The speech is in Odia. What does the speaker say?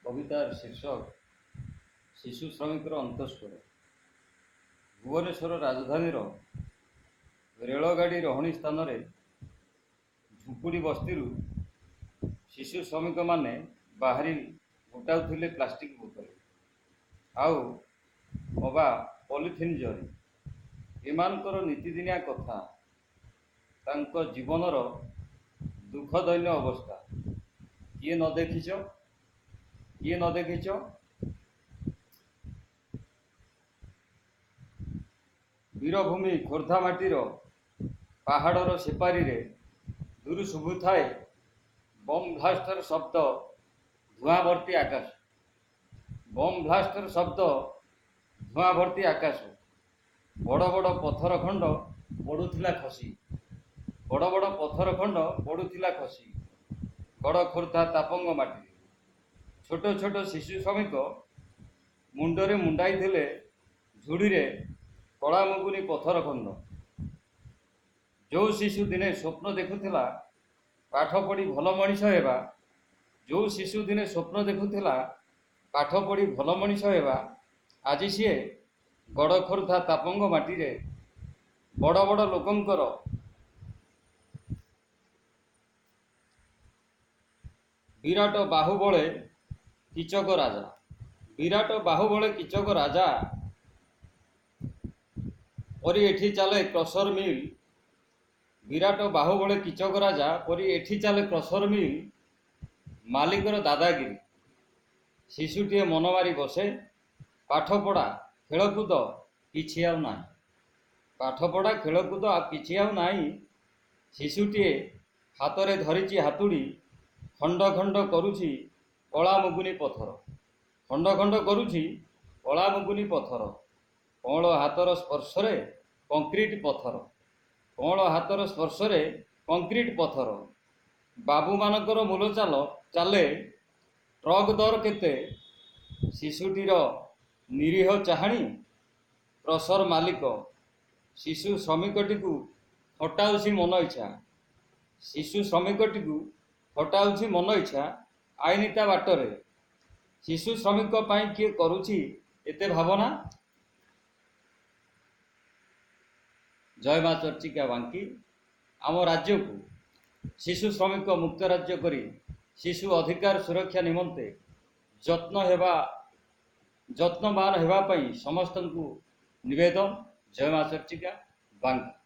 କବିତାର ଶୀର୍ଷକ ଶିଶୁ ଶ୍ରମିକର ଅନ୍ତଃସ୍ୱର। ଭୁବନେଶ୍ୱର ରାଜଧାନୀର ରେଳଗାଡ଼ି ରହଣି ସ୍ଥାନରେ ଝୁମ୍ପୁଡ଼ି ବସ୍ତିରୁ ଶିଶୁ ଶ୍ରମିକମାନେ ବାହାରି ଗୋଟାଉଥିଲେ ପ୍ଲାଷ୍ଟିକ୍ ବୋତଲ ଆଉ ଅବା ପଲିଥିନ୍ ଜରି। ଏମାନଙ୍କର ନିତିଦିନିଆ କଥା, ତାଙ୍କ ଜୀବନର ଦୁଃଖ ଦୈନ୍ୟ ଅବସ୍ଥା କିଏ ନ ଦେଖିଛ, କିଏ ନ ଦେଖିଛ? ବୀରଭୂମି ଖୋର୍ଦ୍ଧା ମାଟିର ପାହାଡ଼ର ସେପାରିରେ ଦୂରୁ ଶୁଭୁଥାଏ ବମ୍ ବ୍ଲାଷ୍ଟର ଶବ୍ଦ, ଧୂଆଁ ଭର୍ତ୍ତି ଆକାଶ। ବମ୍ ବ୍ଲାଷ୍ଟର ଶବ୍ଦ, ଧୂଆଁ ଭର୍ତ୍ତି ଆକାଶ। ବଡ଼ ବଡ଼ ପଥର ଖଣ୍ଡ ପଡ଼ୁଥିଲା ଖସି, ବଡ଼ ବଡ଼ ପଥର ଖଣ୍ଡ ପଡ଼ୁଥିଲା ଖସି ଗଡ଼ ଖୋର୍ଦ୍ଧା ତାପଙ୍ଗ ମାଟିରେ। ଛୋଟ ଛୋଟ ଶିଶୁ ଶ୍ରମିକ ମୁଣ୍ଡରେ ମୁଣ୍ଡାଇଥିଲେ ଝୁଡ଼ିରେ କଳା ମୁଗୁନି ପଥର ଖଣ୍ଡ। ଯେଉଁ ଶିଶୁ ଦିନେ ସ୍ୱପ୍ନ ଦେଖୁଥିଲା ପାଠ ପଢ଼ି ଭଲ ମଣିଷ ହେବା, ଯେଉଁ ଶିଶୁ ଦିନେ ସ୍ୱପ୍ନ ଦେଖୁଥିଲା ପାଠ ପଢ଼ି ଭଲ ମଣିଷ ହେବା, ଆଜି ସିଏ ଗଡ଼ ଖୋର୍ଦ୍ଧା ତାପଙ୍ଗ ମାଟିରେ ବଡ଼ ବଡ଼ ଲୋକଙ୍କର ବିରାଟ ବାହୁବଳେ କିଚକ ରାଜା, ବିରାଟ ବାହୁବଳେ କିଚକ ରାଜା ପରି ଏଠି ଚାଲେ କ୍ରସର ମିଲ୍। ବିରାଟ ବାହୁବଳେ କିଚକ ରାଜା ପରି ଏଠି ଚାଲେ କ୍ରସର ମିଲ୍, ମାଲିକର ଦାଦାଗିରି। ଶିଶୁଟିଏ ମନ ମାରି ବସେ, ପାଠପଢ଼ା ଖେଳକୁଦ କିଛି ଆଉ ନାହିଁ, ପାଠପଢ଼ା ଖେଳକୁଦ ଆଉ କିଛି ଆଉ ନାହିଁ। ଶିଶୁଟିଏ ହାତରେ ଧରିଛି ହାତୁଡ଼ି, ଖଣ୍ଡ ଖଣ୍ଡ କରୁଛି କଳା ମୁଗୁନି ପଥର, ଖଣ୍ଡ ଖଣ୍ଡ କରୁଛି କଳା ମୁଗୁନି ପଥର। କଅଁଳ ହାତର ସ୍ପର୍ଶରେ କଂକ୍ରିଟ ପଥର, କଅଁଳ ହାତର ସ୍ପର୍ଶରେ କଂକ୍ରିଟ ପଥର। ବାବୁମାନଙ୍କର ମୂଲଚାଲ ଚାଲେ, ଟ୍ରକ୍ ଦର କେତେ? ଶିଶୁଟିର ନିରୀହ ଚାହାଣୀ, କ୍ରସର ମାଲିକ ଶିଶୁ ଶ୍ରମିକଟିକୁ ଖଟାଉଛି ମନ ଇଚ୍ଛା, ଶିଶୁ ଶ୍ରମିକଟିକୁ ଖଟାଉଛି ମନ ଇଚ୍ଛା ଆଇନ ତା ବାଟରେ। ଶିଶୁ ଶ୍ରମିକ ପାଇଁ କିଏ କରୁଛି ଏତେ ଭାବନା? ଜୟ ମା ଚର୍ଚ୍ଚିକା ବାଙ୍କି। ଆମ ରାଜ୍ୟକୁ ଶିଶୁ ଶ୍ରମିକ ମୁକ୍ତ ରାଜ୍ୟ କରି ଶିଶୁ ଅଧିକାର ସୁରକ୍ଷା ନିମନ୍ତେ ଯତ୍ନ ହେବା ଯତ୍ନବାନ ହେବା ପାଇଁ ସମସ୍ତଙ୍କୁ ନିବେଦନ। ଜୟ ମା ଚର୍ଚ୍ଚିକା ବାଙ୍କି।